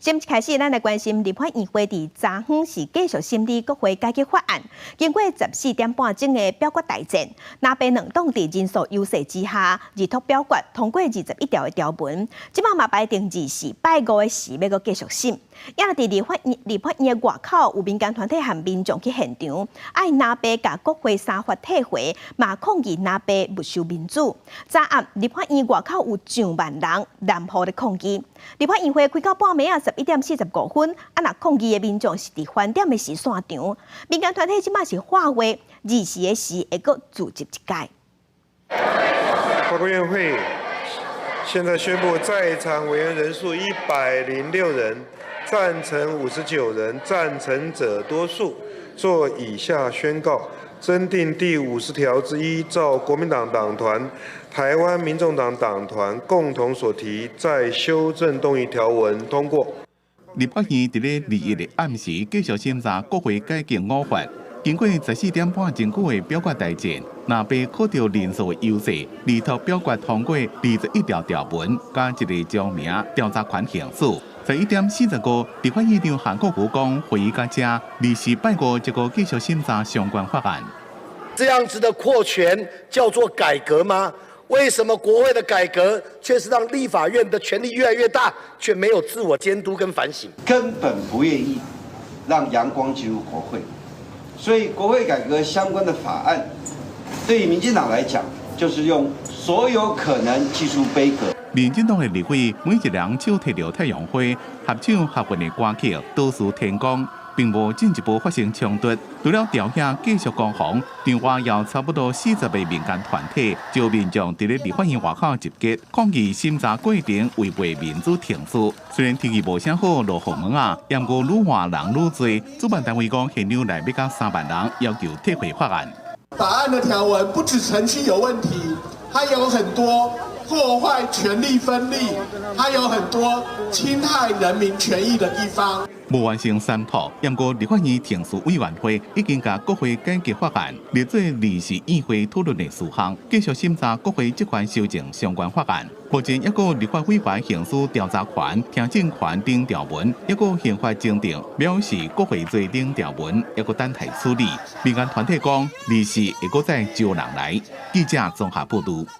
先開始，咱來關心立法院會佇昨昏是繼續審理國會改革法案，經過14點半鐘的表決大戰，藍白兩黨佇人數優勢之下，二讀表決通過21條的條文。這擺嘛排定24拜五的時欲閣繼續審。也佇立法院的外口有民間團體和民眾去現場，愛藍白共國會三法退回，嘛抗議藍白沒收民主。昨暗立法院外口有上萬人攔雨咧抗議。立法院會開到半暝仔11點45分，啊若抗議的民眾是佇翻點的時散場。民間團體這擺是喊話，24的時會閣聚集一屆。報告院會現在宣布，在場委員人數106人，贊成59人，贊成者多數，做以下宣告：增訂第50條之一，照國民黨黨團、台灣民眾黨黨團共同所提，再修正動議條文通過。立法院佇咧21的暗時繼續審查國會改革五法，經過14點半鐘久的表決大戰，藍白靠著人數的優勢，二讀表決通過21條條文，佮一个章名調查權行使。11點45，立法院長韓國瑜講，會議到這，24拜五就閣繼續審查相關法案。這樣子的擴權叫做改革嗎？為什麼國會的改革卻是讓立法院的權力越來越大，卻沒有自我監督跟反省？根本不願意讓陽光進入國會，所以國會改革相關的法案，對於民進黨來講，就是用所有可能技術杯葛。民進黨的立委每一人手提著太陽花，合唱合韻的歌曲，多數天光，並無進一步發生衝突。除了調遐繼續攻防，場外有差不多40個民間團體，召民眾佇咧立法院外口集結，抗議審查過程違背民主程序。雖然天氣無啥好，落雨毛仔，毋過愈換人愈濟。主辦單位講，現場來欲到3萬人，要求退回法案。法案的條文不止程序有問題，還有很多破壞權力分立，還有很多侵害人民權益的地方。無完成三讀，毋過立法院程序委員會已經共國會改革法案列做臨時議會討論的事項，繼續審查國會職權修正相關法案。目前抑閣立法委員行使調查權、聽證權等條文，抑閣刑法增訂藐視國會罪等條文，抑閣等待處理。民間團體講，臨時會閣再招人來。記者綜合報導。